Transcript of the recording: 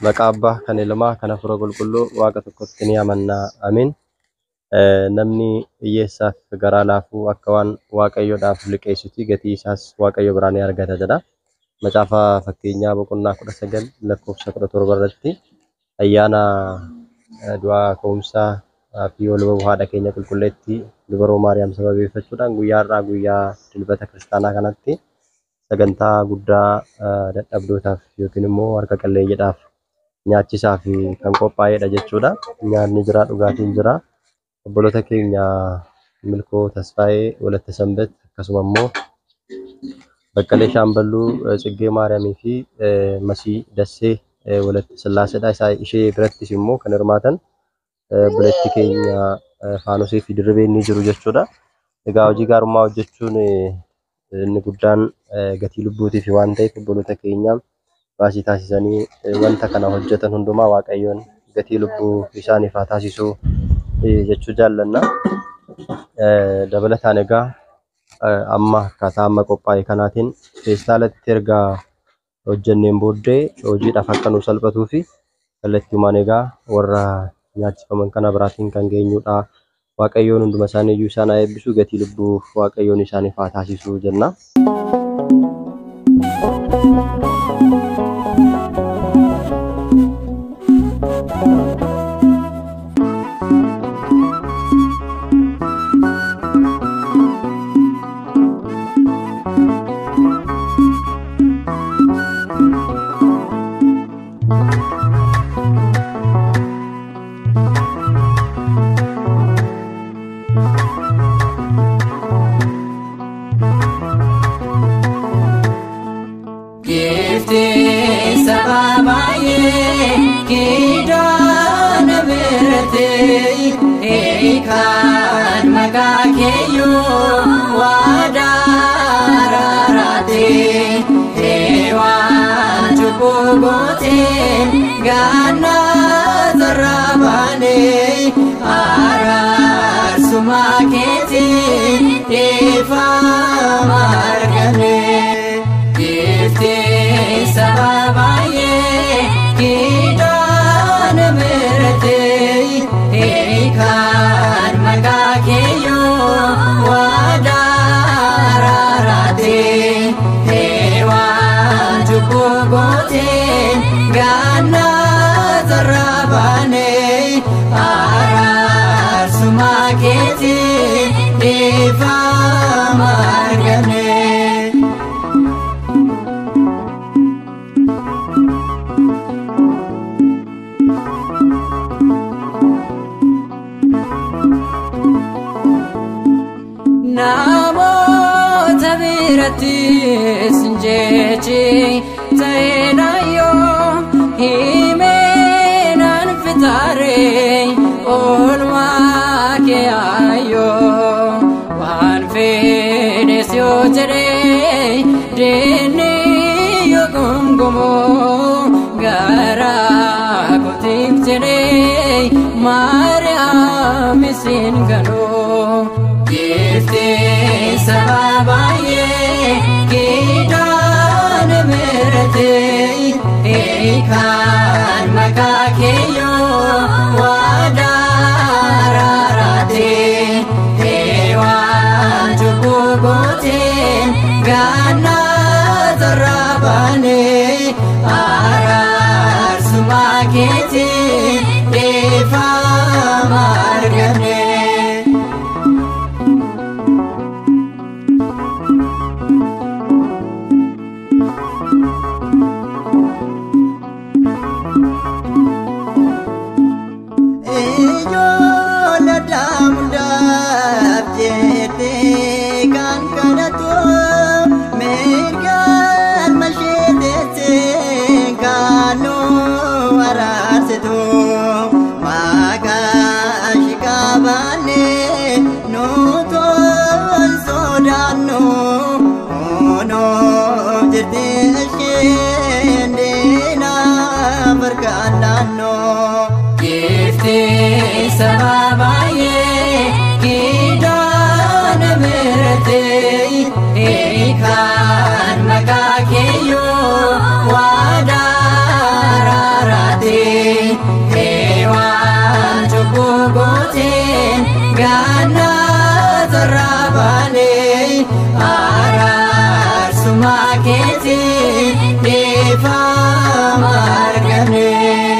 Maqaa Abbaa kan Ilmaa kan Hafuura Qulqulluu Waaqa tokkotti ni amanna. Amiin. Namni hiyyeessaaf garaa laafuu akka waan Waaqayyoodhaaf liqeessuti gatii isaas Waaqayyo biraa ni argata jedha. Macaafa fakkeenyaa boqonnaa 19 lakkoofsa 17 irratti ayyaana du'aa ka'umsaa fi ol ba'uu haadha keenya qulqulleettii dubaroo Maariyaam sababeeffachuudhaan guyyaa har'aa guyyaa dilbata kiristaanaa kanatti sagantaa guddaa dadhabdootaaf yookiin immoo harka qalleeyyiidhaaf nyaachisaa fi kan qophaa'edha jechuudha. Nyaanni jira, dhugaatiin jira. Obboloota keenya Milkoo Tasfaayee, Walatta Sanbat akkasuma immoo Baqqalee Shaamballuu, Tsiggee Maariyaamii fi Masii Dassee Walatta Sillaaseedha. Ishee birattis immoo kan hirmaatan obboleetti keenya Faanosee fi Dirribeen ni jiru jechuudha. Egaa hojii gaarummaa hojjechuun inni guddaan gatii lubbuutiif waan ta'eef obboloota keenya baasii taasisanii wanta kana hojjetan hundumaa Waaqayyoon gatii lubbuu isaaniif haa taasisu jechuu jaallanna. Dabalataan egaa amma akkaataa amma qophaa'e kanaatiin feestaalatti erga hojjenneen booddee hojiidhaaf akka nu salphatuu fi kallattiiwwan egaa warra nyaachifaman kana biraatiin kan geenyudha. Waaqayyoon hunduma isaanii iyyuu isaan haa eebbisu gatii lubbuu Waaqayyoon isaaniif haa taasisu jenna. Giiftii saba baay'ee kidaana biratti hiikaan maqaa keeyyuu waadaa araaraati. Heewaan cubbuu gootee gaannaa zarraa baanee araarsuma keetiin dhiifama arganne. Giiftii saba baay'ee kidaana biratti hiikaan maqaa keeyyuu waadaa araaraati. Heewaan cubbuu gootee gaannaa zarraa baanee araarsuma keetiin dhiifama arganne. Namoota birattis jechi ta'eenayyoo himeenaan fitaaree oolmaa kee ayyoo waan fedhes yoo jedhee diinni yoo gongomoo garaa kootiif jedhee Maariyaam isin ganoo. Giiftii saba baay'ee kidaana biratti hiikaan maqaa keeyyuu waadaa araaraati. Heewaan cubbuu gooteen gaannaa zarraa baanee araarsuma keetiin dhiifama arganne. Ijoollee daamdaaf jettee kan kadhatu mirgaan mashee teessee kan nu araarsitu maqaa ishee qabaannee nu toon sodaannu nuuf jirti isheen diinaaf harkaan naannoo. Giiftii saba baay'ee kidaana biratti hiikaan maqaa keeyyuu waadaa araaraati. Heewaan cubbuu gooteen gannaa tarraa baanee araarsuma keetiin dhiifama arganne.